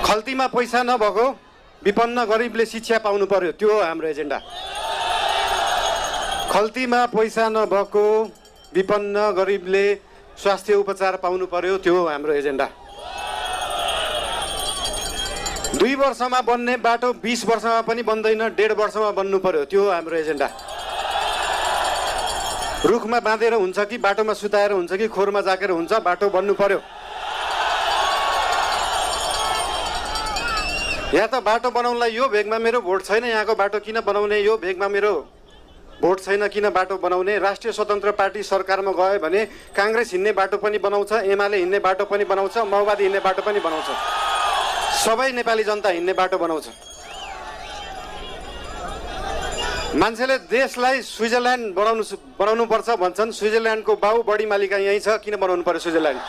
खल्तीमा पैसा नभएको विपन्न गरिबले शिक्षा पाउनु पर्यो, त्यो हो हाम्रो एजेन्डा। खल्तीमा पैसा नभएको विपन्न गरिबले स्वास्थ्य उपचार पाउनु पर्यो, त्यो हो हाम्रो एजेन्डा। 2 वर्षमा बन्ने बाटो 20 वर्षमा पनि बन्दैन, 1.5 वर्षमा बन्नु पर्यो, त्यो हो हाम्रो एजेन्डा। रुखमा बाँधेर हुन्छ कि बाटोमा सुताएर हुन्छ कि खोरमा जाकेर हुन्छ, बाटो बन्नु पर्यो। या त बाटो बनाउनलाई यो भेगमा मेरो भोट छैन, यहाँको बाटो किन बनाउने, यो भेगमा मेरो भोट छैन किन बाटो बनाउने। राष्ट्रिय स्वतन्त्र पार्टी सरकारमा गयो भने काङ्ग्रेस हिँड्ने बाटो पनि बनाउँछ, एमाले हिँड्ने बाटो पनि बनाउँछ, माओवादी हिँड्ने बाटो पनि बनाउँछ, सबै नेपाली जनता हिँड्ने बाटो बनाउँछ। मान्छेले देशलाई स्विजरल्यान्ड बनाउनु पर्छ भन्छन्, स्विजरल्यान्डको बाउ बढी मालिका यहीँ छ, किन बनाउनु पर्यो स्विजरल्यान्ड?